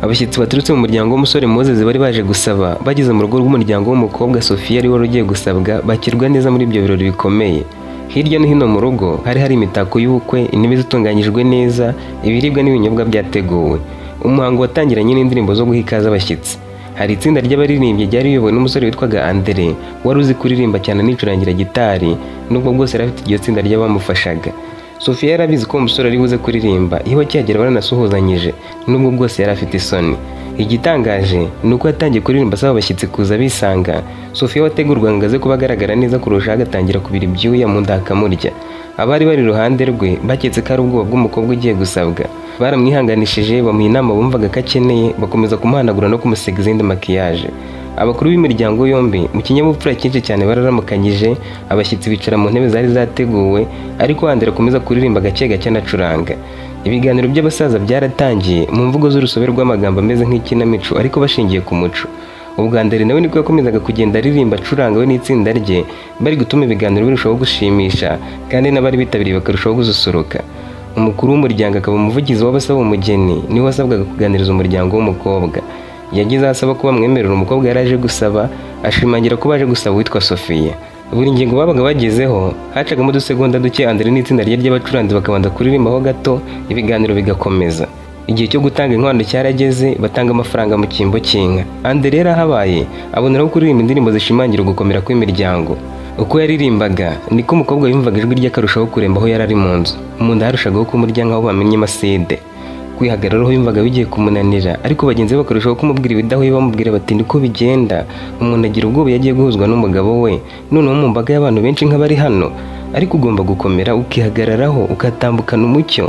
Abashyitsi baturutse mu muryango w'umusore Moses bari baje gusaba, bageze mu rugo rw'umuryango w'umukobwa Sofia ari wari ugiye gusabwa, bakirwa neza muri ibyo birori bikomeye. Hirya no hino mu rugo hari hari imitako y'ubukwe, intebe zitunganyijwe neza, ibiribwa n'ibinyobwa byateguwe. Umuhango watangiranye n'indirimbo zo guha ikaze abashyitsi. Hari itsinda ry'abaririmbyi ryari riyobowe n'umusore witwaga Andre, wari uzi kuririmba cyane anicurangira gitari, nubwo bwose yari afite iryo tsinda ry'abamufashaga. Sofia yari abizi ko uwo musore ari buze kuririmba, iyo akihagera baranasuhuzanyije, nubwo bwose yari afite isoni. Igitangaje ni uko yatangiye kuririmba asaba abashyitsi kuza bisanga. Sofia wategurwaga ngo aze kuba agaragara neza kurushaho agatangira kubira ibyuya, mu nda hakamurya. Abari bari iruhande rwe baketse ko ari ubwoba bw'umukobwa ugiye gusabwa. Baramwihanganishije, bamuha inama bumvaga ko akeneye, bakomeza kumuhanagura no kumusiga izindi maquillage. Abakuru b'imiryango yombi mu kinyabupfura cyinshi cyane bararamukanyije, abashyitsi bicara mu ntebe zari zateguwe, ariko Andre akomeza kuririmba gake gake anacuranga. Ibiganiro by'abasaza byaratangiye mu mvugo z'urusobe rw'amagambo ameze nk'ikinamico ariko bashingiye ku muco. Ubwa mbere nawe niko yakomezaga kugenda aririmba, acuranga, we n'itsinda rye bari gutuma ibiganiro birushaho gushimisha kandi n'abari bitabiriye bakarushaho gususuruka. Umukuru w'umuryango akaba umuvugizi w'abasaba umugeni niwe wasabwaga kuganiriza umuryango w'umukobwa. Yagize aho asaba ko bamwemerera umukobwa yari aje gusaba, ashimangira ko baje gusaba uwitwa Sofia. Buri ngingo babaga bagezeho hacagamo udusegonda duke, Andre n'itsinda rye ry'abacuranzi bakabanza kuririmbaho gato, ibiganiro bigakomeza. Igihe cyo gutanga inkwano cyarageze, batanga amafaranga mu cyimbo cy'inka. Andre yari ahabaye, aboneraho kuririmba indirimbo zishimangira ugukomera kw'imiryango. Uko yaririmbaga niko umukobwa yumvaga ijwi rye akarushaho kuremba aho yari ari mu nzu, mu nda harushagaho kumurya nk'aho bamennye amaside. Kwihagararaho yumvaga bigiye kumunanira, ariko bagenzi be bakarushaho kumubwira ibidahuye, bamubwira bati: "Niko bigenda, umuntu agira ubwoba iyo agiye guhuzwa n'umugabo we, noneho mu mbaga y'abantu benshi nk'abari hano, ariko ugomba gukomera ukihagararaho, ugatambukana umucyo."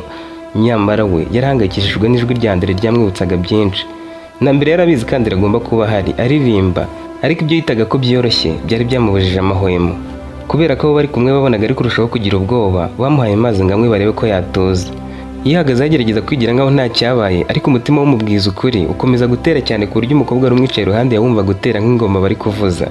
Nyamara we yarahangayikishijwe n'ijwi rya Andre ryamwibutsaga byinshi. Na mbere yarabizi kandi agomba kuba ahari aririmba, ariko ibyo yitaga ko byoroshye byari byamubujije amahwemo. Kubera ko abo bari kumwe babonaga ari kurushaho kugira ubwoba, bamuhaye amazi ngo anywe barebe ko yatuza. Yihagaze agerageza kwigira nkaho nta cyabaye, ariko umutima w'umubwiza ukuri ukomeza gutera cyane, ku buryo umukobwa wari umwicaye iruhande yawumva gutera nk'ingoma bari kuvuza.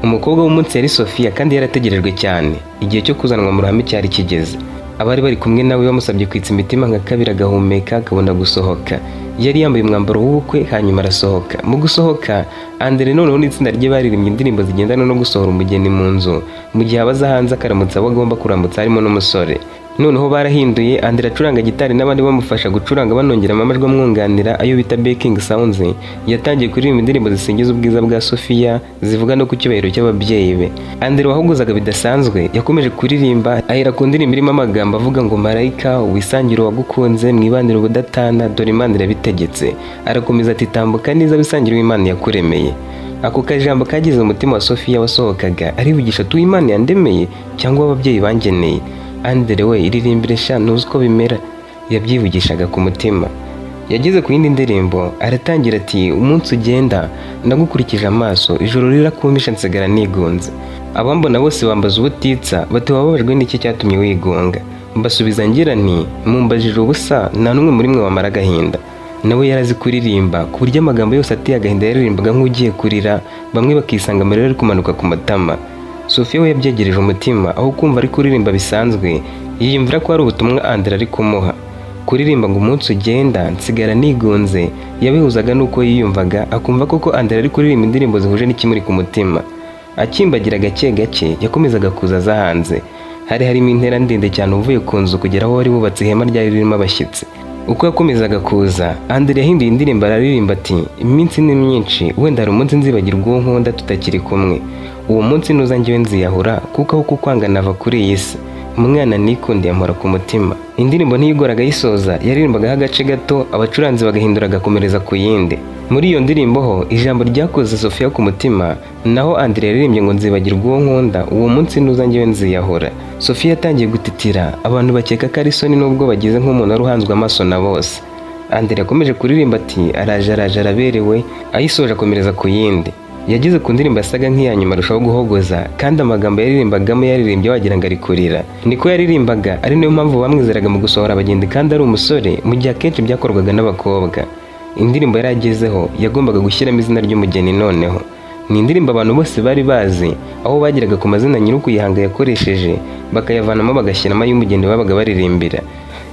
Umukobwa w'umunsi yari Sofia kandi yarategerejwe cyane. Igihe cyo kuzanwa mu ruhame cyari kigeze. Abari bari kumwe nawe bamusabye kwitsa imitima nka kabiri, agahumeka, akabona gusohoka. Yari yambaye umwambaro w'ubukwe, hanyuma arasohoka. Mu gusohoka, Andre noneho n'itsinda rye baririmbye indirimbo zigendana no gusohora umugeni mu nzu, mu gihe abaza hanze akaramutsa abo agomba kuramutsa, harimo n'umusore. Noneho barahinduye, Andre acuranga gitari n'abandi bamufasha gucuranga, banongeramo amajwi amwunganira, ayo bita backing sounds. Yatangiye kuririmba indirimbo zisingiza ubwiza bwa Sofia, zivuga no ku cyubahiro cy'ababyeyi be. Andre wahuguzaga bidasanzwe yakomeje kuririmba, ahera ku ndirimbo irimo amagambo avuga ngo: "Marayika wisangire uwagukunze, mwibanire ubudatana, dore Imana irabitegetse." Arakomeza ati: "Tambuka neza wisangire uw'Imana yakuremeye." Ako kajambo kagize umutima wa Sofia wasohokaga arivugisha ati: "Uw'Imana yandemeye cyangwa ababyeyi bangeneye? Andre we, iririmbire sha, ntuzi uko bimera." Yabyivugishaga ku mutima. Yageze ku yindi ndirimbo, aratangira ati: "Umunsi ugenda nagukurikije amaso, ijoro rirakumisha, nsigara nigunze. Abambona bose bambaza ubutitsa bati: 'Wababajwe n'iki cyatumye wigunga?' Mbasubiza ngira nti: 'Mumbajije ubusa, nta n'umwe muri mwe wamara agahinda.'" Nawe yarazi kuririmba, ku buryo amagambo yose ateye agahinda yaririmbaga nk'ugiye kurira, bamwe bakisanga amarira ari kumanuka ku matama. Sofia we yabyegereje umutima, aho kumva ari kuririmba bisanzwe, yiyumvira ko hari ubutumwa Andre ari kumuha. Kuririmba ngo "Umunsi ugenda nsigara nigunze" yabihuzaga n'uko yiyumvaga, akumva koko Andre ari kuririmba indirimbo zihuje n'ikimuri ku mutima. Akimbagira gake gake yakomezaga kuza aza hanze. Hari harimo intera ndende cyane uvuye ku nzu kugera aho wari wubatse ihema ryari ririmo abashyitsi. Uko yakomezaga kuza, Andre yahinduye indirimbo, araririmba ati: "Iminsi ni myinshi, wenda hari umunsi nzibagirwa uwo nkunda tutakiri kumwe. Uwo munsi nuza njyewe nziyahura, kuko aho kukwanga nava kuri iyi si. Umwana nikundiye ampora ku mutima." Indirimbo ntiyigoraga ayisoza, yaririmbagaho agace gato, abacuranzi bagahindura, agakomereza ku yindi. Muri iyo ndirimbo ho ijambo ryakoze Sofia ku mutima, naho Andre yaririmbye ngo: "Nzibagirwa uwo nkunda, uwo munsi nuza njyewe nziyahura." Sofia yatangiye gutitira, abantu bakeka ko ari isoni n'ubwo bagize nk'umuntu wari uhanzwe amaso na bose. Andre yakomeje kuririmba ati: "Araje, araje, araberewe." Ayisoje akomereza ku yindi. Yageze ku ndirimbo yasaga nk'iya nyuma, arushaho guhogoza, kandi amagambo yaririmbagamo yaririmbye wagira ngo ari kurira. Niko yaririmbaga, ari nayo mpamvu bamwizeraga mu gusohora abagenzi kandi ari umusore, mu gihe akenshi byakorwaga n'abakobwa. Indirimbo yari agezeho yagombaga gushyiramo izina ry'umugeni. Noneho ni indirimbo abantu bose bari bazi, aho bageraga ku mazina nyir'ukuyihanga yakoresheje bakayavanamo, bagashyiramo ay'umugeni babaga baririmbira.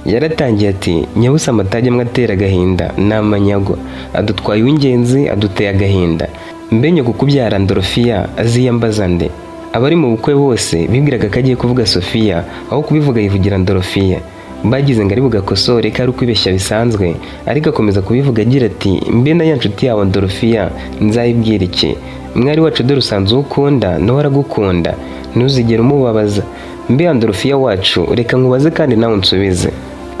Yaratangiye ati: "Nyabusa amatage amwe atera agahinda ni amanyagwa, adutwaye uw'ingenzi, aduteye agahinda. Mbe nyoko kubyara Ndorofiya aziyambaza nde?" Abari mu bukwe bose bibwiraga ko agiye kuvuga Sofiya, aho kubivuga yivugira Ndorofiya. Bagize ngo ari bugakosore ko ari ukwibeshya bisanzwe, ariko akomeza kubivuga agira ati: "Mbe na ya nshuti yawe Ndorofiya nzayibwira iki? Mwari wacu, dore usanzwe uwo ukunda nawe aragukunda, ntuzigere umubabaza. Mbe ya Ndorofiya wacu, reka nkubaze kandi nawe unsubize."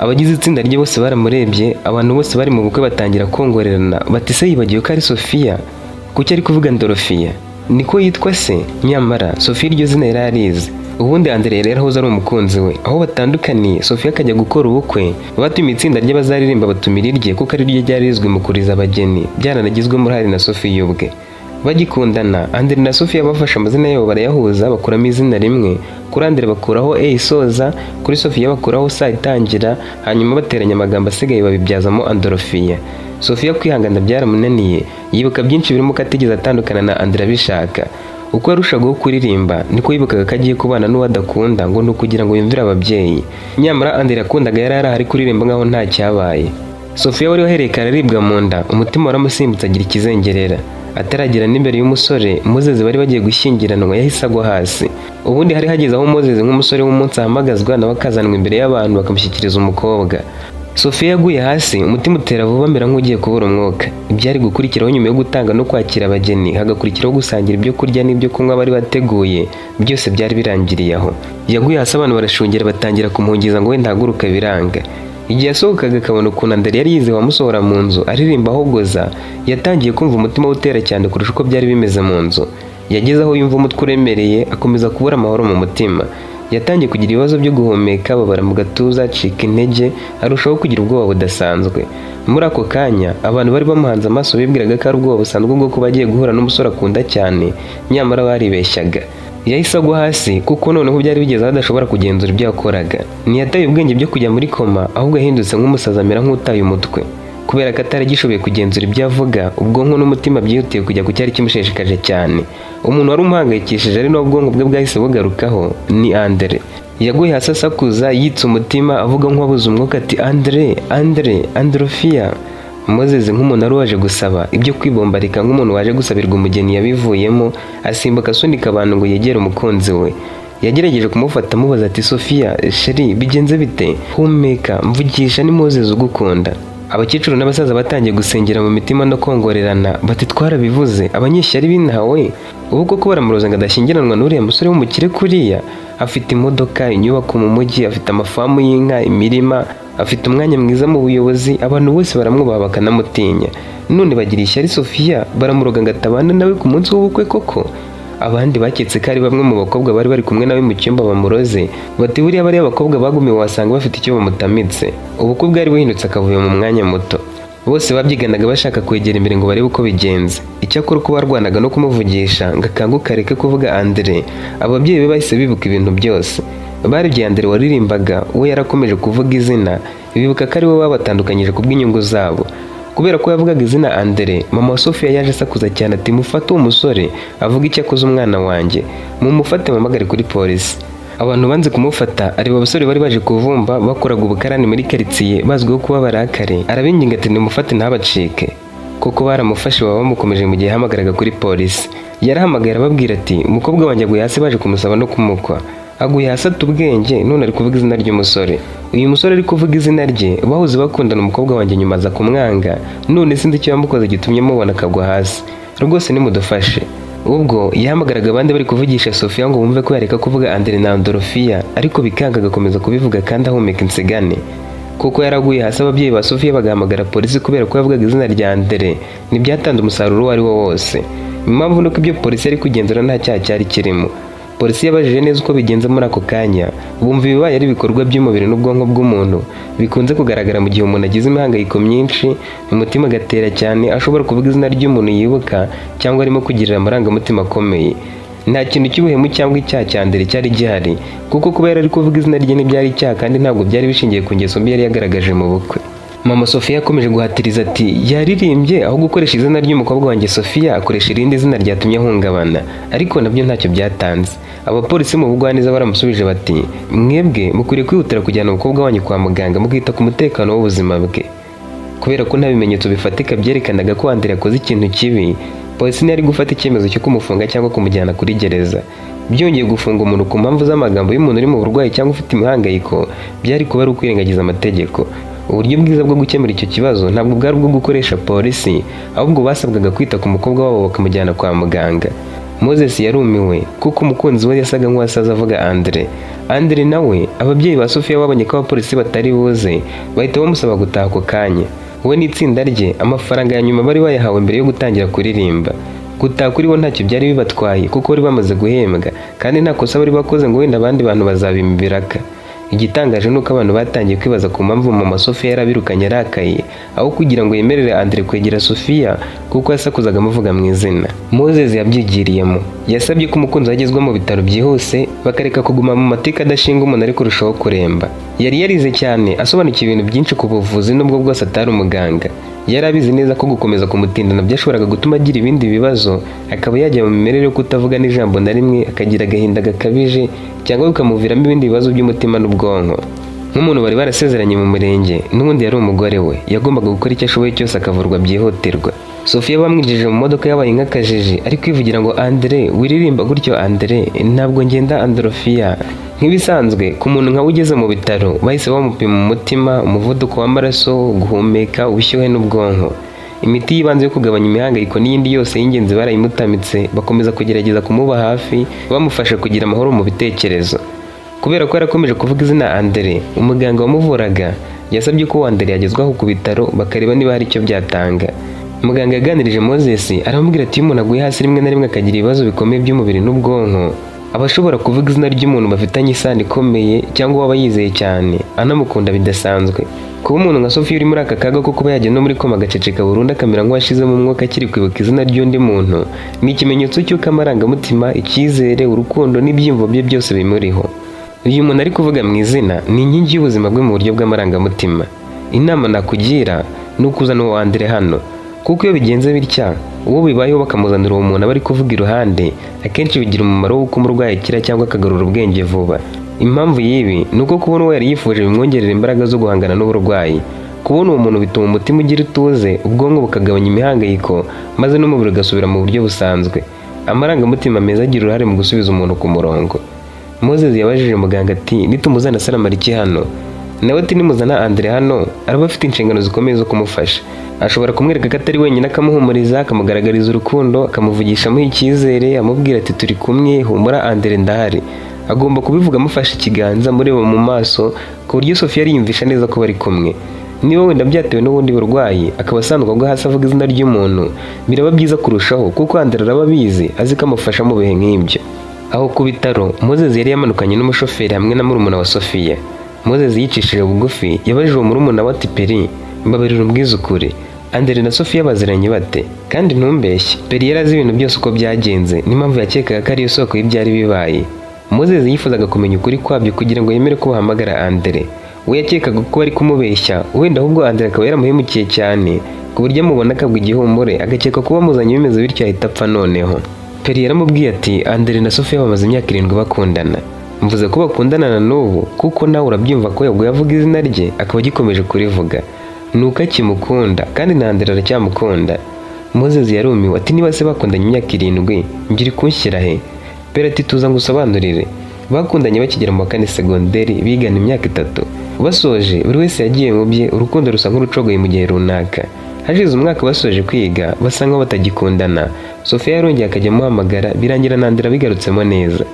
Abagize itsinda rye bose baramurebye, abantu bose bari mu bukwe batangira kongorerana bati: "Se yibagiwe ko ari Sofiya? Kuki ari kuvuga Ndorofiya? Niko yitwa se?" Nyamara Sofiya iryo zina yari arizi. Ubundi Andre yari yarahoze ari umukunzi we, aho batandukaniye Sofiya akajya gukora ubukwe, batumiye itsinda ry'abazaririmba, batumira irye kuko ari ryo ryari rizwi mu kuriza abageni, byaranagizwemo uruhare na Sofiya ubwe. Bagikundana, Andre na Sofiya bafashe amazina yabo barayahuza, bakuramo izina rimwe. Kuri Andre bakuraho E isoza, kuri Sofiya bakuraho S itangira, hanyuma bateranya amagambo asigaye babibyazamo Andorofiya. Sofiya kwihangana byaramunaniye, yibuka byinshi birimo ko atigeze atandukana na Andre abishaka. Uko yarushagaho kuririmba niko yibukaga ko agiye kubana n'uwo adakunda ngo ni ukugira ngo yumvire ababyeyi. Nyamara Andre yakundaga yari arahari kuririmba nkaho nta cyabaye. Sofiya wari wahereye kare aribwa mu nda, umutima waramusimbutse agira ikizengerera. Ataragera n'imbere y'umusore Moses bari bagiye gushyingiranwa, yahise agwa hasi. Ubundi hari hageze aho Moses nk'umusore w'umunsi ahamagazwa, nawe akazanwa imbere y'abantu bakamushyikiriza umukobwa. Sofiya yaguye hasi, umutima utera vuba, amera nk'ugiye kubura umwuka. Ibyari gukurikiraho nyuma yo gutanga no kwakira abageni, hagakurikiraho gusangira ibyo kurya n'ibyo kunywa bari bateguye, byose byari birangiriye aho. Yaguye hasi, abantu barashungera, batangira kumuhungiza ngo wenda ahaguruke, biranga. Igihe yasohokaga akabona ukuntu Andre yari yizeye wamusohora mu nzu aririmba ahogoza, yatangiye kumva umutima we utera cyane kurusha uko byari bimeze mu nzu. Yageze aho yumva umutwe uremereye, akomeza kubura amahoro mu mutima. Yatangiye kugira ibibazo byo guhumeka, ababara mu gatuza, acika intege, arushaho kugira ubwoba budasanzwe. Muri ako kanya abantu bari bamuhanze amaso bibwiraga ko ari ubwoba busanzwe bwo kuba agiye guhura n'umusore akunda cyane, nyamara baribeshyaga. Yahise agwa hasi kuko noneho byari bigeze aho adashobora kugenzura ibyo yakoraga. Ntiyataye ubwenge byo kujya muri koma, ahubwo yahindutse nk'umusazi, amera nk'utaye umutwe. Kubera ko atari agishoboye kugenzura ibyo avuga, ubwonko n'umutima byihutiye kujya ku cyari kimushishikaje cyane. Umuntu wari umuhangayikishije, ari nawe ubwonko bwe bwahise bugarukaho, ni Andre. Yaguye hasi asakuza, yitsa umutima, avuga nk'uwabuze umwuka ati: "Andre, Andre, Androfiya." Moses nk'umuntu wari waje gusaba, ibyo kwibombarika nk'umuntu waje gusabirwa umugeni yabivuyemo, asimbuka asunika abantu ngo yegere umukunzi we. Yagerageje kumufata, amubaza ati: "Sofiya chérie, bigenze bite? Humeka, mvugisha, ni Moses ugukunda." Abakecuru n'abasaza batangiye gusengera mu mitima no kongorerana bati: "Twarabivuze, abanyeshyari b'inahawe ubu koko baramuroza ngo adashyingiranwa n'uriya musore w'umukire kuriya. Afite imodoka, inyubako mu mujyi, afite amafamu y'inka, imirima, afite umwanya mwiza mu buyobozi, abantu bose baramwubaha bakanamutinya. None bagira ishyari Sofiya, baramuroga ngo atabana nawe ku munsi w'ubukwe koko." Abandi baketse ko ari bamwe mu bakobwa bari bari kumwe nawe mu cyumba bamuroze, bati: "Buriya bariya bakobwa bagumiwe, wasanga bafite icyo bamutamitse." Ubukwe bwari buhindutse akavuyo mu mwanya muto. Bose babyiganaga bashaka kwegera imbere ngo barebe uko bigenze. Icyakora uko barwanaga no kumuvugisha ngo akanguke areke kuvuga Andre, ababyeyi be bahise bibuka ibintu byose. Barebye Andre waririmbaga, we yarakomeje kuvuga izina, bibuka ko ari we babatandukanyije kubw'inyungu zabo. Kubera ko yavugaga izina Andre, mama wa Sofiya yaje asakuza cyane ati: "Mufate uwo musore avuga icyo akoze umwana wanjye, mumufate, muhamagare kuri polisi." Abantu banze kumufata, areba abasore bari baje kuvumba bakoraga ubukarani muri karitsiye bazwiho kuba barakare, arabinginga ati: "Nimufate ntabacike." Kuko baramufashe, baba bamukomeje. Mu gihe yahamagaraga kuri polisi, yarahamagaye arababwira ati: "Umukobwa wanjye aguye hasi, baje kumusaba no kumukwa, aguye hasi ata ubwenge, none ari kuvuga izina ry'umusore. Uyu musore ari kuvuga izina rye bahoze bakundana, umukobwa wanjye nyuma aza kumwanga, none sinzi icyo yamukoze gitumye mubona akagwa hasi. Rwose nimudufashe." Ubwo yahamagaraga abandi bari kuvugisha Sofiya ngo bumve ko yareka kuvuga Andre na Andorofia, ariko bikanga, agakomeza kubivuga kandi ahumeka insigane kuko yaraguye hasi. Ababyeyi ba Sofiya bagahamagara polisi kubera ko yavugaga izina rya Andre, ntibyatanze umusaruro uwo ari wo wose. Impamvu nuko ibyo polisi yari kugenzura nta cyaha cyari kirimo. Polisi yabajije neza uko bigenze. Muri ako kanya bumva ibibaye ari ibikorwa by'umubiri n'ubwonko bw'umuntu bikunze kugaragara mu gihe umuntu agize imihangayiko myinshi, umutima agatera cyane, ashobora kuvuga izina ry'umuntu yibuka cyangwa arimo kugirira amarangamutima akomeye. Nta kintu cy'ubuhemu cyangwa icyaha cya mbere cyari gihari, kuko kuba yari ari kuvuga izina rye ntibyari icyaha, kandi ntabwo byari bishingiye ku ngeso mbi yari yagaragaje mu bukwe. Mama Sofia yakomeje guhatiriza ati: "Yaririmbye aho gukoresha izina ry'umukobwa wanjye Sofia akoresha irindi zina ryatumye ahungabana," ariko nabyo ntacyo byatanze. Abapolisi mu bugwaneza baramusubije bati: "Mwebwe mukwiriye kwihutira kujyana umukobwa wanyu kwa muganga, mukita ku mutekano w'ubuzima bwe." Kubera ko nta bimenyetso bifatika byerekanaga ko Andre yakoze ikintu kibi, polisi ntiyari gufata icyemezo cyo kumufunga cyangwa kumujyana kuri gereza. Byongeye, gufunga umuntu ku mpamvu z'amagambo y'umuntu uri mu burwayi cyangwa ufite imihangayiko byari kuba ari ukwirengagiza amategeko. Uburyo bwiza bwo gukemura icyo kibazo ntabwo bwari ubwo gukoresha polisi, ahubwo basabwaga kwita ku mukobwa wabo bakamujyana kwa muganga. Moses yarumiwe kuko umukunzi we yasaga nk'uwasaze avuga Andre. Andre nawe, ababyeyi ba Sofia babonye ko abapolisi batari buze, bahita bamusaba gutaha ako kanya. We n'itsinda rye, amafaranga ya nyuma bari bayahawe mbere yo gutangira kuririmba. Gutaha kuri bo ntacyo byari bibatwaye kuko bari bamaze guhembwa, kandi nta kosa bari bakoze ngo wenda abandi bantu bazabima ibiraka. Igitangaje ni uko abantu batangiye kwibaza ku mpamvu mama Sofia yarabirukanye arakaye, aho kugira ngo yemerere Andre kwegera Sofia, kuko yasakuzaga amuvuga mu izina. Moses yabyigiriyemo, yasabye ko umukunzi we agezwa mu bitaro byihuse, bakareka kuguma mu mateka adashinga umuntu ari kurushaho kuremba. Yari yarize cyane, asobanukiwe ibintu byinshi ku buvuzi, nubwo bwose atari umuganga. Yari abizi neza ko gukomeza kumutindana byashoboraga gutuma agira ibindi bibazo, akaba yajya mu mimerere yo kutavuga n'ijambo na rimwe, akagira agahinda gakabije, cyangwa bikamuviramo ibindi bibazo by'umutima n'ubwonko. Nk'umuntu bari barasezeranye mu murenge, n'ubundi yari umugore we, yagombaga gukora icyo ashoboye cyose akavurwa byihutirwa. Sofia bamwinjije mu modoka yabaye nk'akajiji, ari kwivugira ngo: "Andre, wiririmba gutyo Andre, ntabwo ngenda Androfia." Nk'ibisanzwe ku muntu nkawe ugeze mu bitaro, bahise bamupima umutima, umuvuduko w'amaraso, guhumeka, ubushyuhe n'ubwonko. Imiti y'ibanze yo kugabanya imihangayiko n'iyindi yose y'ingenzi barayimutamitse, bakomeza kugerageza kumuba hafi, bamufasha kugira amahoro mu bitekerezo. Kubera ko yarakomeje kuvuga izina Andre, umuganga wamuvuraga yasabye ko Andre yagezwaho ku bitaro, bakareba niba hari icyo byatanga. Muganga yaganirije Moses, aramubwira ati: "Iyo umuntu aguye hasi rimwe na rimwe akagira ibibazo bikomeye by'umubiri n'ubwonko, aba ashobora kuvuga izina ry'umuntu bafitanye isano ikomeye cyangwa uwo aba yizeye cyane, anamukunda bidasanzwe. Kuba umuntu nka Sofia uri muri aka kaga ko kuba yajya no muri koma, agaceceka burundu, akamera nk'uwashizemo umwuka, akiri kwibuka izina ry'undi muntu, ni ikimenyetso cy'uko amarangamutima, icyizere, urukundo n'ibyiyumvo bye byose bimuriho. Uyu muntu ari kuvuga mu izina ni inkingi y'ubuzima bwe mu buryo bw'amarangamutima. Inama nakugira ni ukuzana uwo Andre hano, kuko iyo bigenze bitya, uwo bibayeho bakamuzanira uwo muntu aba ari kuvuga iruhande, akenshi bigira umumaro w'uko umurwayi akira cyangwa akagarura ubwenge vuba. Impamvu y'ibi ni uko kubona uwo yari yifuje bimwongerera imbaraga zo guhangana n'uburwayi. Kubona uwo muntu bituma umutima ugira ituze, ubwonko bukagabanya imihangayiko, maze n'umubiri ugasubira mu buryo busanzwe. Amarangamutima meza agira uruhare mu gusubiza umuntu ku murongo." Moses yabajije muganga ati: "Nitumuzana se aramara iki hano?" Nawe ati: "Nimuzana Andre hano, araba afite inshingano zikomeye zo kumufasha. Ashobora kumwereka ko atari wenyine, akamuhumuriza, akamugaragariza urukundo, akamuvugisha amuha icyizere, amubwira ati: 'Turi kumwe, humura Andre, ndahari.' Agomba kubivuga amufashe ikiganza, amureba mu maso, ku buryo Sofia ariyumvisha neza ko bari kumwe. Niba wenda byatewe n'ubundi burwayi, akaba asanzwe agwa hasi avuga izina ry'umuntu, biraba byiza kurushaho, kuko Andre araba abizi, azi ko amufasha mu bihe nk'ibyo." Aho ku bitaro, Moses yari yamanukanye n'umushoferi hamwe na murumuna wa Sofia. Moses yicishije bugufi yabajije uwo murumuna we ati: "Peri, mbabarira umbwize ukuri, Andre na Sofia baziranye bate? Kandi ntumbeshye." Peri yari azi ibintu byose uko byagenze n'impamvu yakekaga ko ariyo soko y'ibyari bibaye. Moses yifuzaga kumenya ukuri kwabyo kugira ngo yemere ko bahamagara Andre. We yakekaga ko bari kumubeshya, wenda ahubwo Andre akaba yaramuhemukiye cyane ku buryo amubona akagwa igihumure, agakeka kuba amuzanye bimeze bityo ahita apfa noneho. Peri yaramubwiye ati: "Andre na Sofia bamaze imyaka 7 bakundana. Mvuze ko bakundana na n'ubu kuko nawe urabyumva ko yaguye avuga izina rye, akaba agikomeje kurivuga. Ni uko akimukunda, kandi na Andre aracyamukunda." Moses yarumiwe ati: "Niba se bakundanye imyaka 7, ngira kunshyira he?" Peri ati: "Tuza ngusobanurire. Bakundanye bakigera mu wa kane segonderi, bigana imyaka 3. Basoje, buri wese yagiye mu bye, urukundo rusa nk'urucogoye mu gihe runaka. Hashize umwaka basoje kwiga, basa nkaho batagikundana. Sofia yarongeye akajya amuhamagara, birangira na Andre bigarutsemo neza.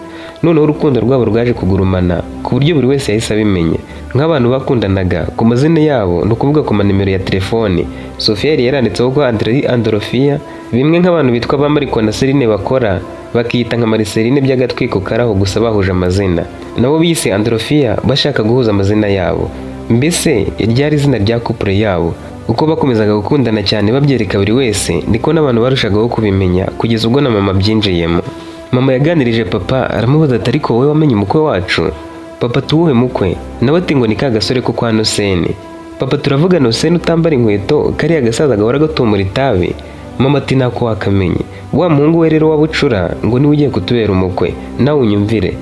Noneho urukundo rwabo rwaje kugurumana ku buryo buri wese yahise abimenya, nk'abantu bakundanaga ku mazina yabo, ni ukuvuga ku manimero ya telefone. Sofia yari yaranditseho ko Andre ari Androfia, bimwe nk'abantu bitwa ba Mariko na Celine bakora, bakiyita nka Mariceline by'agatwiko karaho gusa bahuje amazina. Nabo bise Androfia bashaka guhuza amazina yabo, mbese ryari izina rya couple yabo. Uko bakomezaga gukundana cyane babyereka buri wese, niko n'abantu barushagaho kubimenya, kugeza ubwo na mama byinjiyemo. Mama yaganirije papa, aramubaza ati: 'Ariko wowe wamenye umukwe wacu?' Papa ati: 'Uwuhe mukwe?' Nawe ati: 'Ngo ni ka gasore ko kwa Nosene.' Papa: 'Turavuga Nosene utambara inkweto, kariya gasaza gahora gatumura itabi.' Mama ati: 'Ntako wakamenye.' Wa muhungu we rero wa bucura ngo niwe ugiye kutubera umukwe, nawe unyumvire.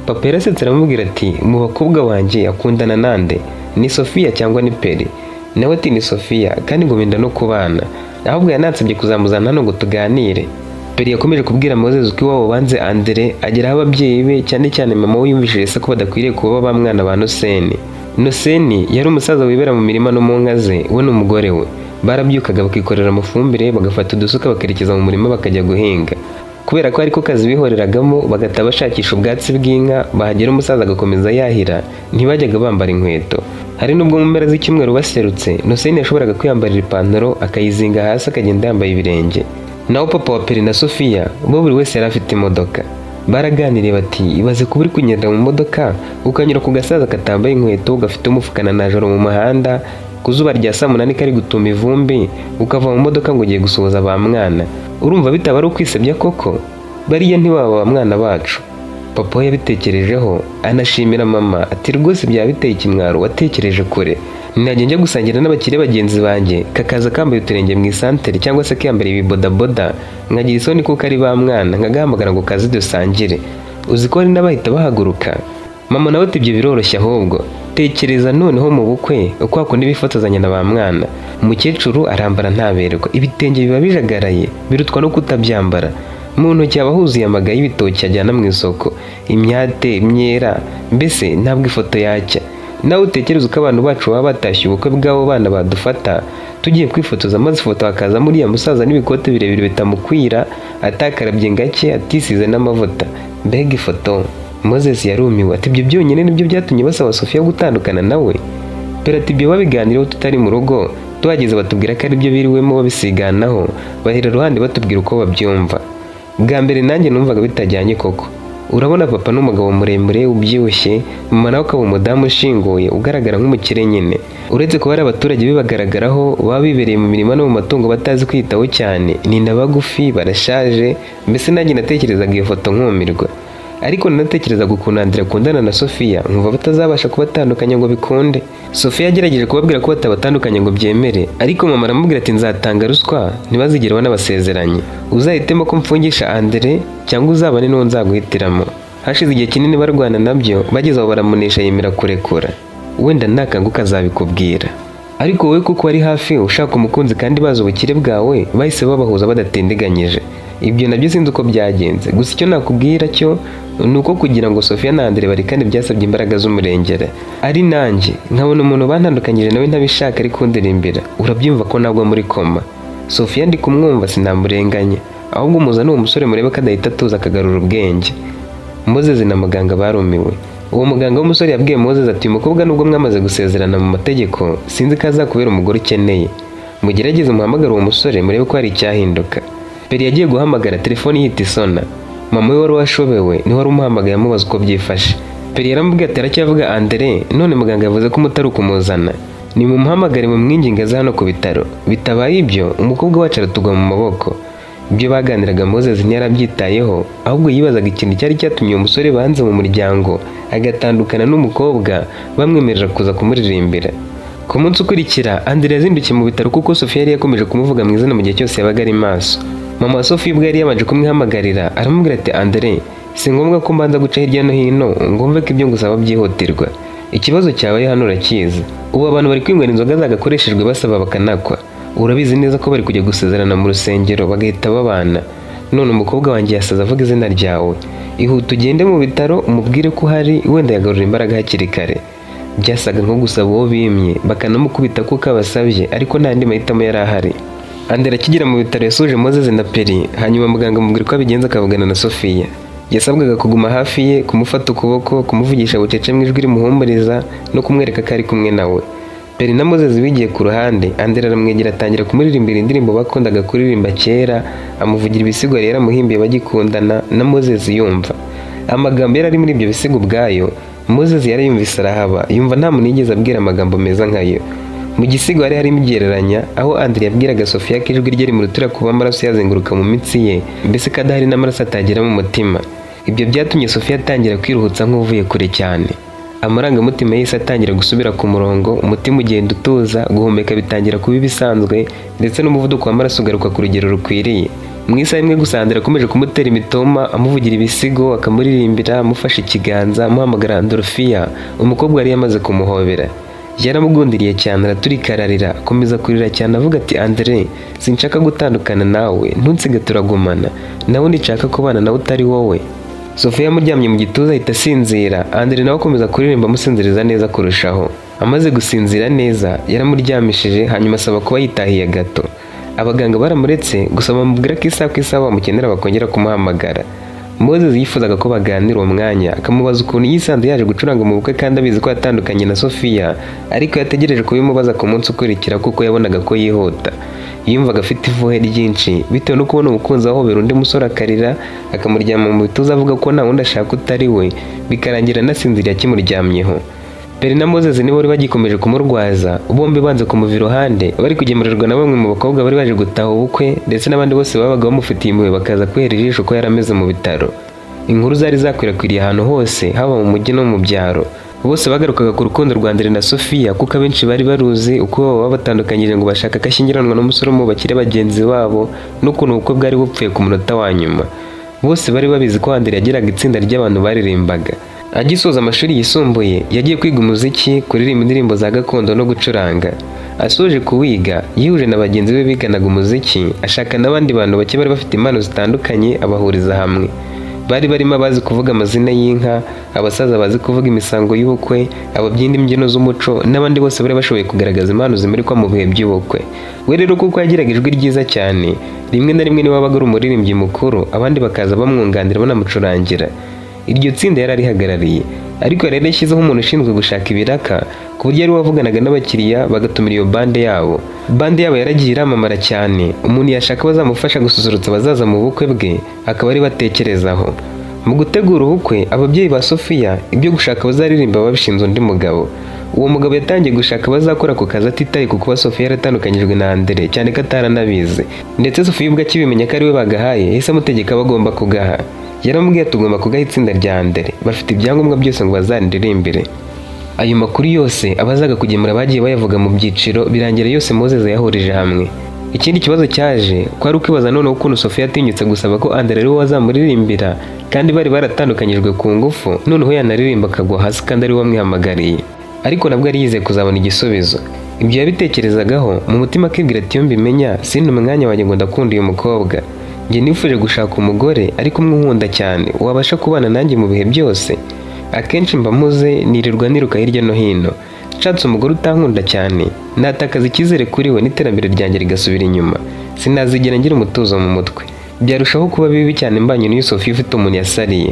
Papa yarasetse aramubwira ati: "Mu bakobwa wanjye akundana nande? Ni Sofiya cyangwa ni Peri?" Nawe ati: "Ni Sofiya, kandi ngo benda no kubana, ahubwo yanansabye kuzamuzana hano ngo tuganire." Peri yakomeje kubwira Moses uko iwabo banze Andre, agera aho ababyeyi be, cyane cyane mama we, yumvishije se ko badakwiriye kuba ba mwana ba Noseni. Noseni yari umusaza wibera mu mirima no mu nka ze. We n'umugore we barabyukaga bakikorera amafumbire, bagafata udusuka bakerekeza mu murima bakajya guhinga. Kubera ko ariko kazi bihoreragamo, bagataha bashakisha ubwatsi bw'inka, bahagera umusaza agakomeza yahira. Ntibajyaga bambara inkweto. Hari n'ubwo mu mpera z'icyumweru baserutse, Noseni yashoboraga kwiyambarira ipantaro akayizinga hasi akagenda yambaye ibirenge. Naho papa wa Peri na Sofiya bo, buri wese yari afite imodoka. Baraganiriye bati: "Ibaze kuba uri kugenda mu modoka ukanyura ku gasaza katambaye inkweto, gafite umufuka na najoro mu muhanda ku zuba rya saa 8 kari gutuma ivumbi, ukava mu modoka ngo ugiye gusuhuza ba mwana. Urumva bitaba ari ukwisebya koko? Bariya ntibaba ba mwana bacu." Papa we yabitekerejeho anashimira mama ati: "Rwose byaba biteye ikimwaro, watekereje kure. Najya njya gusangira n'abakire bagenzi banjye, kakaza kambaye uturenge mu isantere cyangwa se kiyambariye ibibodaboda, nkagira isoni kuko ari ba mwana, nkagahamagara ngo kaze dusangire. Uzi ko hari n'abahita bahaguruka?" Mama nawe ati: "Ibyo biroroshye, ahubwo tekereza noneho mu bukwe uko hakundi bifotozanya na ba mwana. Umukecuru arambara ntaberwa, ibitenge biba bijagaraye birutwa no kutabyambara, mu ntoki haba huzuye amaga y'ibitoki ajyana mu isoko, imyate, imyera, mbese ntabwo ifoto yacya. Nawe utekereza uko abantu bacu baba batashye ubukwe bw'abo bana badufata tugiye kwifotoza, maze ifoto hakazamo uriya musaza n'ibikote birebire bitamukwira, atakarabye ngake, atisize n'amavuta. Mbega ifoto!" Moses yarumiwe ati: "Ibyo byonyine nibyo byatumye basaba Sofia gutandukana nawe?" Pera ati: "Ibyo babiganiriyeho tutari mu rugo, tuhageze batubwira ko aribyo biriwemo babisiganaho, bahera iruhande batubwira uko babyumva. Bwa mbere nanjye numvaga bitajyanye koko. Urabona papa n'umugabo muremure ubyibushye, mama nawe akaba umudamu ushinguye ugaragara nk'umukire nyine. Uretse kuba ari abaturage bibagaragaraho, baba bibereye mu mirima no mu matungo, batazi kwitaho cyane, ni na bagufi, barashaje. Mbese nanjye natekerezaga iyo foto nkumirwa. Ariko nanatekerezaga ukuntu Andre akundana na Sofia, nkumva batazabasha kubatandukanya ngo bikunde. Sofia yagerageje kubabwira ko batabatandukanya ngo byemere, ariko mama aramubwira ati: 'Nzatanga ruswa ntibazigere banabasezeranye. Uzahitemo ko mfungisha Andre cyangwa uzabane n'uwo nzaguhitiramo.' Hashize igihe kinini barwana nabyo, bageze aho baramunesha yemera kurekura. Wenda nakanguka azabikubwira. Ariko wowe kuko wari hafi ushaka umukunzi kandi bazi ubukire bwawe, bahise babahuza badatindiganyije. Ibyo nabyo sinzi uko byagenze. Gusa icyo nakubwira cyo ni uko kugira ngo Sofia na Andre barekane byasabye imbaraga z'umurengera. Ari nanjye nkabona umuntu bantandukanyije nawe ntabishaka ari kundirimbira, urabyumva ko nagwa muri koma. Sofia ndi kumwumva, sinamurenganya. Ahubwo muzane uwo musore murebe ko adahita atuza akagarura ubwenge." Moses na muganga barumiwe. Uwo muganga w'umusore yabwiye Moses ati: "Uyu mukobwa nubwo mwamaze gusezerana mu mategeko, sinzi ko azakubera umugore ukeneye. Mugerageze muhamagare uwo musore murebe ko hari icyahinduka." Peri yagiye guhamagara, telefoni ihita isona. Mama we wari washobewe niwe wari umuhamagaye amubaza uko byifashe. Peri yaramubwiye ati: "Aracyavuga Andre, none muganga yavuze ko umutari ukumuzana. Nimumuhamagare mumwinginge aze hano ku bitaro, bitabaye ibyo umukobwa wacu aratugwa mu maboko." Ibyo baganiraga Moses ntiyarabyitayeho, ahubwo yibazaga ikintu cyari cyatumye uwo musore banze mu muryango agatandukana n'umukobwa bamwemerera kuza kumuririmbira. Ku munsi ukurikira, Andre yazindukiye mu bitaro kuko Sofia yari yakomeje kumuvuga mu izina mu gihe cyose yabaga ari maso. Mama wa Sofia ubwo yari yabanje kumwihamagarira, aramubwira ati: "Andre, si ngombwa ko mbanza guca hirya no hino ngo mve ko ibyo ngusaba byihutirwa. Ikibazo cyabaye hano urakizi. Ubu abantu bari kwinywera inzoga zagakoreshejwe basaba bakanakwa. Urabizi neza ko bari kujya gusezerana mu rusengero bagahita babana. None umukobwa wanjye yasaze avuga izina ryawe. Ihute ugende mu bitaro umubwire ko uhari, wenda yagarura imbaraga hakiri kare." Byasaga nko gusaba uwo bimye bakanamukubita kuko abasabye, ariko nta yandi mahitamo yari ahari. Andre akigera mu bitaro yasuje Moses na Peri, hanyuma muganga amubwira uko abigenza akavugana na Sofia. Yasabwaga kuguma hafi ye, kumufata ukuboko, kumuvugisha bucece mu ijwi rimuhumuriza no kumwereka ko ari kumwe nawe. Peri na Moses bigiye ku ruhande, Andre aramwegera atangira kumuririmbira indirimbo bakundaga kuririmba kera, amuvugira ibisigo yari yaramuhimbiye bagikundana, na Moses yumva. Amagambo yari ari muri ibyo bisigo ubwayo, Moses yarayumvise arahaba, yumva nta muntu yigeze abwira amagambo meza nkayo. Mu gisigo hari harimo igereranya aho Andre yabwiraga Sofia ko ijwi rye rimurutira kuba amaraso yazenguruka mu mitsi ye, mbese ko adahari n'amaraso atagera mu mutima. Ibyo byatumye Sofia atangira kwiruhutsa nk'uvuye kure cyane. Amarangamutima yahise atangira gusubira ku murongo, umutima ugenda utuza, guhumeka bitangira kuba ibisanzwe, ndetse n'umuvuduko w'amaraso ugaruka ku rugero rukwiriye. Mu isaha imwe gusa, Andre akomeje kumutera imitoma, amuvugira ibisigo, akamuririmbira, amufashe ikiganza, amuhamagara Andorofia. Umukobwa yari yamaze kumuhobera, yaramugundiriye cyane, araturika ararira, akomeza kurira cyane avuga ati: "Andre, sinshaka gutandukana nawe, ntunsige, turagumana nawe, nshaka kubana nawe utari wowe." Sofia amuryamye mu gituza ahita asinzira. Andre nawe akomeza kuririmba amusinziriza neza kurushaho. Amaze gusinzira neza, yaramuryamishije, hanyuma asaba kuba yitahiye gato. Abaganga baramuretse, gusa bamubwira ko isaha ku isaha bamukenera bakongera kumuhamagara. Moses yifuzaga ko baganira uwo mwanya, akamubaza ukuntu yisanze yaje gucuranga mu bukwe kandi abizi ko yatandukanye na Sofia, ariko yategereje kubimubaza ku munsi ukurikira kuko yabonaga ko yihuta. Yumvaga afite ifuhe ryinshi bitewe no kubona umukunzi ahobera undi musore, akarira, akamuryama mu bituza avuga ko nta wundi ashaka utari we, bikarangira anasinziriye akimuryamyeho. Peri na Moses nibo bari bagikomeje kumurwaza, bombi banze kumuva iruhande, bari kugemurirwa na bamwe mu bakobwa bari baje gutaha ubukwe, ndetse n'abandi bose babaga bamufitiye impuhwe bakaza kwihera ijisho ko yari ameze mu bitaro. Inkuru zari zakwirakwiriye ahantu hose, haba mu mujyi no mu byaro. Bose bagarukaga ku rukundo rwa Andre na Sofia, kuko abenshi bari baruzi uko baba batandukanyije ngo bashaka ko ashyingiranwa n'umusore wo mu bakire bagenzi babo, n'ukuntu ubukwe bwari bupfuye ku munota wa nyuma. Bose bari babizi ko Andre yagiraga itsinda ry'abantu baririmbaga. Agisoza amashuri yisumbuye, yagiye kwiga umuziki, kuririmba indirimbo za gakondo no gucuranga. Asoje kuwiga, yihuje na bagenzi be biganaga umuziki, ashaka n'abandi bantu bake bari bafite impano zitandukanye, abahuriza hamwe. Bari barimo abazi kuvuga amazina y'inka, abasaza bazi kuvuga imisango y'ubukwe, ababyina imbyino z'umuco, n'abandi bose bari bashoboye kugaragaza impano zimurikwa mu bihe by'ubukwe. We rero, kuko yagiraga ijwi ryiza cyane, rimwe na rimwe niwe wabaga ari umuririmbyi mukuru, abandi bakaza bamwunganira banamucurangira. Iryo tsinda yari arihagarariye, ariko yari yarashyizeho umuntu ushinzwe gushaka ibiraka, ku buryo ari we wavuganaga n'abakiriya bagatumira iyo bande yabo. Bande yabo yaragiye iramamara cyane, umuntu yashaka bazamufasha gususurutsa abazaza mu bukwe bwe akaba ari batekerezaho. Mu gutegura ubukwe, ababyeyi ba Sofiya ibyo gushaka abazaririmba babishinze undi mugabo. Uwo mugabo yatangiye gushaka abazakora ako kazi atitaye ku kuba Sofiya yaratandukanyijwe na Andre, cyane ko ataranabizi. Ndetse Sofiya ubwo akibimenya ko ari we bagahaye, yahise amutegeka bagomba kugaha. Yaramubwiye ati: "Tugomba kugaha itsinda rya Andre, bafite ibyangombwa byose ngo bazaririmbire." Ayo makuru yose abazaga kugemura bagiye bayavuga mu byiciro, birangira yose Moses yahurije hamwe. Ikindi kibazo cyaje kwari ukwibaza noneho ukuntu Sofiya yatinyutse gusaba ko Andre ari we wazamuririmbira kandi bari baratandukanyijwe ku ngufu, noneho yanaririmba akagwa hasi kandi ari we wamwihamagariye. Ariko nabwo yari yizeye kuzabona igisubizo. Ibyo yabitekerezagaho mu mutima, akibwira ati: "Iyo mbimenya sinte umwanya wanjye ngo ndakunda uyu mukobwa. Njye nifuje gushaka umugore ariko umwe unkunda cyane, wabasha kubana nanjye mu bihe byose. Akenshi mba mpuze, nirirwa niruka hirya no hino. Nshatse umugore utankunda cyane, natakaza icyizere kuri we n'iterambere ryanjye rigasubira inyuma. Sinazigera ngira umutuzo mu mutwe. Byarushaho kuba bibi cyane mbanye n'uyu Sofiya ufite umuntu yasariye.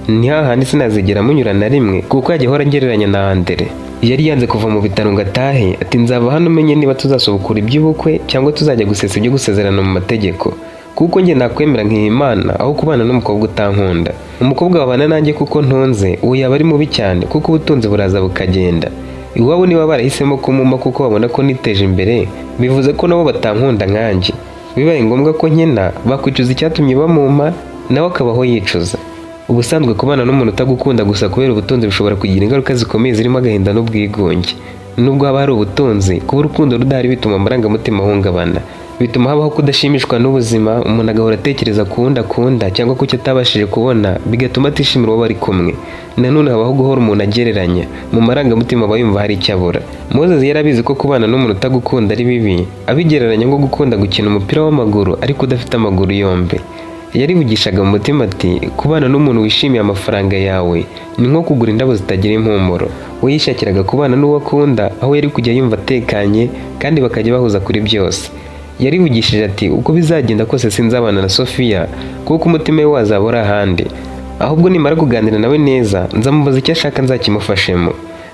Ni hahandi sinazigera munyura na rimwe, kuko yajya ahora angereranya na Andere." Yari yanze kuva mu bitaro ngo atahe, ati: "Nzava hano umenye niba tuzasubukura iby'ubukwe cyangwa tuzajya gusesa ibyo gusezerana mu mategeko, kuko njye nakwemera nkiha Imana aho kubana n'umukobwa utankunda. Umukobwa wabana nanjye kuko ntunze, uwo yaba ari mubi cyane, kuko ubutunzi buraza bukagenda. Iwabo niba barahisemo kumuma kuko babona ko niteje imbere, bivuze ko nabo batankunda nkanjye. Bibaye ngombwa ko nkena, bakwicuza icyatumye bamumpa, nawe akabaho yicuza." Ubusanzwe kubana n'umuntu utagukunda gusa kubera ubutunzi bishobora kugira ingaruka zikomeye zirimo agahinda n'ubwigunge. Nubwo haba hari ubutunzi, kuba urukundo rudahari bituma amarangamutima ahungabana, bituma habaho kudashimishwa n'ubuzima, umuntu agahora atekereza ku wundi akunda cyangwa ku cyo atabashije kubona, bigatuma atishimira uwo bari kumwe. Nanone habaho guhora umuntu agereranya mu marangamutima, aba yumva hari icyo abura. Moses yari abizi ko kubana n'umuntu utagukunda ari bibi, abigereranya nko gukunda gukina umupira w'amaguru ariko udafite amaguru yombi. Yarivugishaga mu mutima ati: "Kubana n'umuntu wishimiye amafaranga yawe ni nko kugura indabo zitagira impumuro." We yishakiraga kubana n'uwo akunda, aho yari kujya yumva atekanye kandi bakajya bahuza kuri byose. Yarivugishije ati: "Uko bizagenda kose sinzabana na Sofiya, kuko umutima we wazaba uri ahandi. Ahubwo nimara kuganira nawe neza, nzamubaza icyo ashaka nzakimufashemo.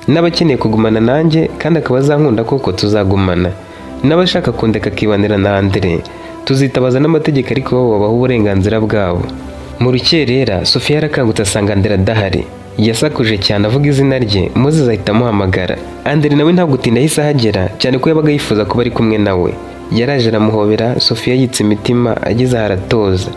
N'aba akeneye kugumana nanjye kandi akaba azankunda koko, tuzagumana. N'aba ashaka kundeka akibanira na Andre, tuzitabaza n'amategeko, ariko bo babaha uburenganzira bwabo." Mu rukerera, Sofiya yarakangutse asanga Andre adahari. Yasakuje cyane avuga izina rye, Moses ahita amuhamagara. Andre nawe ntabwo gutinda yahise ahagera, cyane ko yabaga yifuza kuba ari kumwe nawe. Yaraje aramuhobera, Sofiya yitsa imitima, ageze aho aratoza.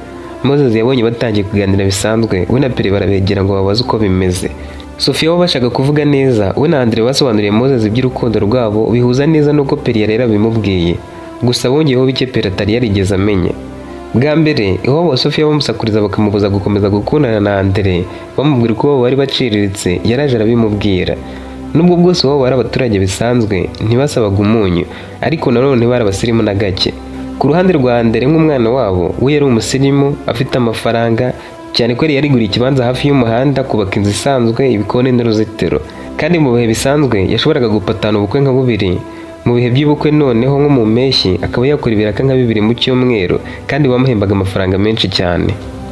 Moses yabonye batangiye kuganira bisanzwe, we na Pere barabegera ngo babaze uko bimeze. Sofiya wabashaga kuvuga neza, we na Andre basobanuriye Moses iby'urukundo rwabo, bihuza neza n'uko Peri yari yarabimubwiye, gusa bongeyeho bike Peri atari yarigeze amenya. Bwa mbere iwabo wa Sofiya bamusakuriza bakamubuza gukomeza gukundana na Andre, bamubwira uko iwabo bari baciriritse, yaraje arabimubwira. Nubwo bwose iwabo bari abaturage bisanzwe, ntibasabaga umunyu, ariko nanone ntibari abasirimu na gake. Ku ruhande rwa Andre nk'umwana wabo, we yari umusirimu, afite amafaranga, cyane ko yari yariguriye ikibanza hafi y'umuhanda, kubaka inzu isanzwe, ibikoni n'uruzitiro. Kandi mu bihe bisanzwe yashoboraga gupatana ubukwe nka bubiri. Mu bihe by'ubukwe noneho nko mu mpeshyi akaba yakora ibiraka nka bibiri mu cyumweru, kandi bamuhembaga amafaranga menshi cyane.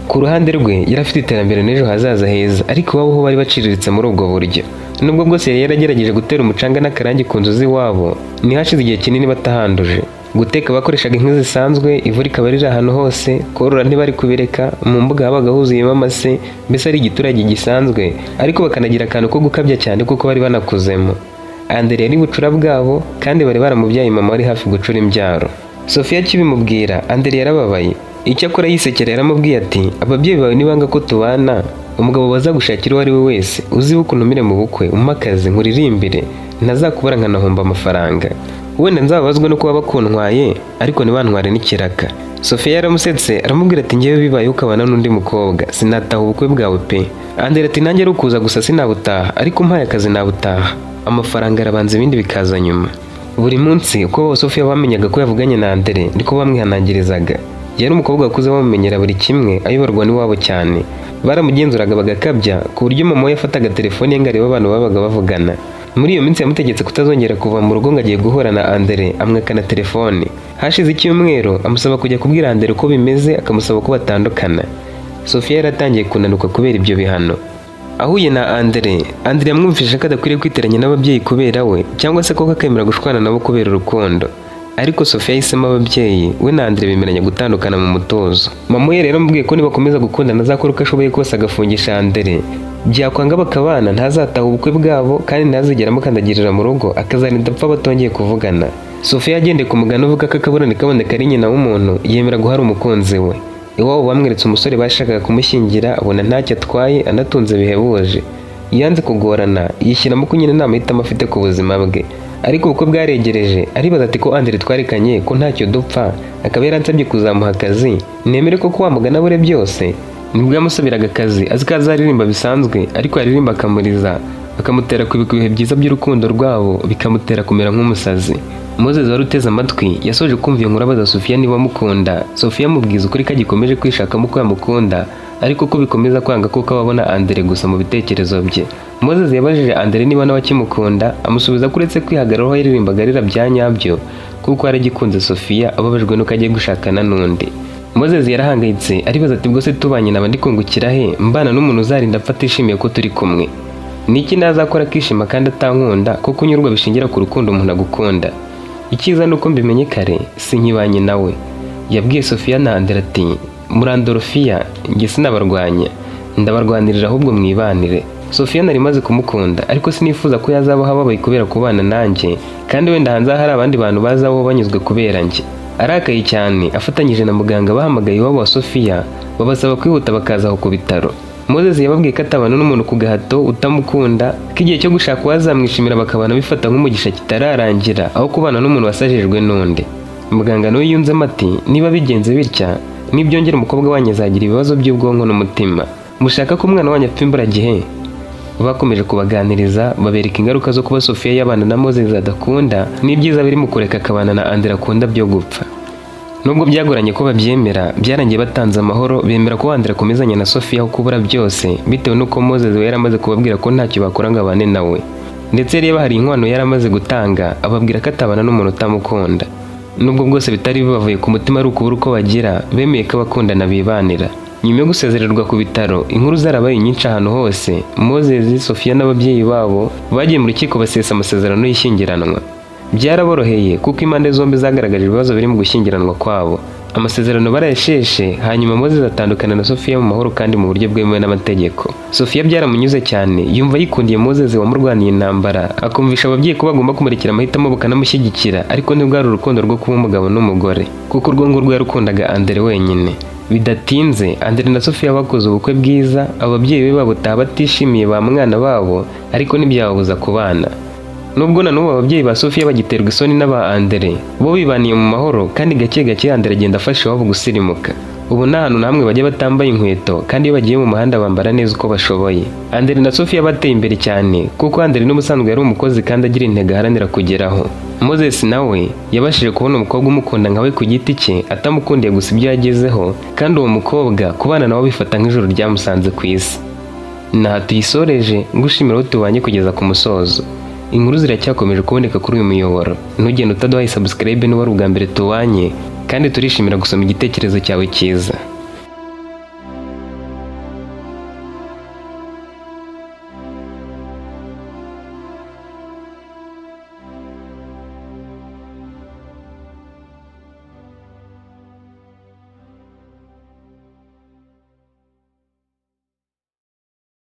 Ku ruhande rwe yari afite iterambere n'ejo hazaza heza, ariko iwabo ho bari baciriritse muri ubwo buryo. Nubwo bwose yari yaragerageje gutera umucanga n'akarangi ku nzu z'iwabo, ntihashize igihe kinini batahanduje. Guteka bakoreshaga inkwi zisanzwe, ivu rikaba riri ahantu hose, korora ntibari kubireka, mu mbuga habaga huzuyemo amase, mbese ari igiturage gisanzwe, ariko bakanagira akantu ko gukabya cyane kuko bari banakuzemo. Andre yari bucura bwabo, kandi bari baramubyaye mama wari hafi gucura imbyaro. Sofiya akibimubwira, Andre yarababaye. Icyakora yisekera yaramubwiye ati: "Ababyeyi bawe nibanga ko tubana, umugabo bazagushakira uwo ari we wese, uzibuke untumire mu bukwe, umpe akazi nkuririmbire, ntazakubura nkanahomba amafaranga. Wenda nzababazwe no kuba bakuntwaye, ariko ntibantware n'ikiraka." Sofiya yaramusetse aramubwira ati: "Ngewe bibaye ukabana n'undi mukobwa, sinataha ubukwe bwawe pe." Andre ati: "Nanjye ari ukuza gusa sinabutaha, ariko umpaye akazi nabutaha. Amafaranga arabanza, ibindi bikaza nyuma." Buri munsi uko baba Sofiya bamenyaga ko yavuganye na Andre, niko bamwihanangirizaga. Yari umukobwa wakuze bamumenyera buri kimwe, ayoborwa n'iwabo cyane. Baramugenzuraga bagakabya, ku buryo mama we yafataga telefone ye ngo arebe abantu babaga bavugana. Muri iyo minsi yamutegetse kutazongera kuva mu rugo ngo agiye guhura na Andre, amwaka na telefone. Hashize icyumweru amusaba kujya kubwira Andre uko bimeze, akamusaba ko batandukana. Sofiya yaratangiye kunanuka kubera ibyo bihano. Ahuye na Andre, Andre yamwumvise ko adakwiriye kwiteranya n'ababyeyi kubera we, cyangwa se koko akemera gushwana nabo kubera urukundo. Ariko Sofiya yahisemo ababyeyi, we na Andre bemeranya gutandukana mu mutuzo. Mama we rero amubwiye ko nibakomeza gukundana azakora uko ashoboye kose agafungisha Andre. Byakwanga bakabana, ntazataha ubukwe bwabo kandi ntazigera amukandagirira mu rugo, akazarinda apfa batongeye kuvugana. Sofiya yagendeye ku mugani uvuga ko akabura kaboneka ari nyina w'umuntu, yemera guhara umukunzi we. Iwabo bamweretse umusore bashakaga kumushyingira, abona ntacyo atwaye, anatunze bihebuje. Yanze kugorana, yishyiramo ko nyine nta mahitamo afite ku buzima bwe. Ariko ubukwe bwaregereje, aribaza ati: "Ko Andre twarekanye, ko ntacyo dupfa, akaba yaransabye kuzamuha akazi, nemere ko wa mugani abure byose?" Nibwo yamusabiraga akazi azi ko azaririmba bisanzwe, ariko yaririmba akamuriza, akamutera kwibuka ibihe byiza by'urukundo rwabo, bikamutera kumera nk'umusazi. Moses wari uteze amatwi yasoje kumva iyo nkuru, abaza Sofiya niba amukunda. Sofiya amubwiza ukuri ko agikomeje kwishakamo ko yamukunda, ariko ko bikomeza kwanga kuko aba abona Andre gusa mu bitekerezo bye. Moses yabajije Andre niba nawe akimukunda, amusubiza ko uretse kwihagararaho yaririmbaga arira bya nyabyo, kuko yaragikunze Sofiya, ababajwe nuko agiye gushakana n'undi. Moses yarahangayitse, aribaza ati: "Bwo se tubanye naba ndi kungukira he, mbana n'umuntu uzarinda apfa atishimiye ko turi kumwe? Niki nazakora akishima kandi atankunda, ko kunyurwa bishingira ku rukundo umuntu agukunda? Icyiza ni uko mbimenye kare, sinkibanye nawe." Yabwiye Sofiya na Andre ati: "Murandorofiya, njye sinabarwanya, ndabarwanirira, ahubwo mwibanire. Sofiya nari maze kumukunda, ariko sinifuza ko yazabaho ababaye kubera kubana nanjye, kandi wenda hanze aha hari abandi bantu bazabaho banyuzwe kubera njye." Arakaye cyane, afatanyije na muganga bahamagaye iwabo wa Sofiya, babasaba kwihuta bakaza aho ku bitaro. Moses yababwiye ko atabana n'umuntu ku gahato utamukunda, ko igihe cyo gushaka uwazamwishimira bakabana bifata nk'umugisha kitararangira, aho kubana n'umuntu wasajijwe n'undi. Muganga nawe yunzemo ati: "Niba bigenze bitya, nibyongera umukobwa wanyu azagira ibibazo by'ubwonko n'umutima. Mushaka ko umwana wanyu apfa imburagihe?" Bakomeje kubaganiriza, babereka ingaruka zo kuba Sofiya yabana na Moses adakunda, n'ibyiza biri mu kureka akabana na Andre akunda byo gupfa. Nubwo byagoranye ko babyemera, byarangiye batanze amahoro, bemera ko Andre akomezanya na Sofiya aho kubura byose, bitewe n'uko Moses we yaramaze kubabwira ko ntacyo bakora ngo abane nawe. Ndetse reba, hari inkwano yaramaze gutanga, ababwira ko atabana n'umuntu utamukunda. Nubwo bwose bitari bibavuye ku mutima, ari ukubura uko bagira, bemeye ko abakundana bibanira. Nyuma yo gusezererwa ku bitaro, inkuru zarabaye nyinshi ahantu hose. Moses, Sofiya n'ababyeyi babo bagiye mu rukiko, basesa amasezerano y'ishyingiranwa. Byaraboroheye kuko impande zombi zagaragaje ibibazo biri mu gushyingiranwa kwabo. Amasezerano barayasheshe, hanyuma Moses atandukana na Sofiya mu mahoro kandi mu buryo bwemewe n'amategeko. Sofiya byaramunyuze cyane, yumva yikundiye Moses wamurwaniye intambara, akumvisha ababyeyi ko bagomba kumurekera amahitamo bakanamushyigikira, ariko ntibwari urukundo rwo kuba umugabo n'umugore, kuko urwo ngurwo yarukundaga Andre wenyine. Bidatinze Andre na Sofiya bakoze ubukwe bwiza, ababyeyi be babutaha batishimiye ba mwana babo, ariko ntibyababuza kubana. Nubwo na n'ubu ababyeyi ba Sofiya bagiterwa isoni n'aba Andre, bo bibaniye mu mahoro, kandi gake gake Andre agenda afasha iwabo gusirimuka. Ubu nta hantu na hamwe bajya batambaye inkweto, kandi iyo bagiye mu muhanda bambara neza uko bashoboye. Andre na Sofiya bateye imbere cyane, kuko Andre n'ubusanzwe yari umukozi kandi agira intego aharanira kugeraho. Moses nawe yabashije kubona umukobwa umukunda nkawe ku giti cye, atamukundiye gusa ibyo yagezeho, kandi uwo mukobwa kubana nawe bifata nk'ijoro ryamusanze ku isi. Naha tuyisoreje, ngushimira aho tubanye kugeza ku musozo. Inkuru ziracyakomeje kuboneka kuri uyu muyoboro. Ntugende utaduhaye subscribe niba ari ubwa mbere tubanye, kandi turishimira gusoma igitekerezo cyawe cyiza.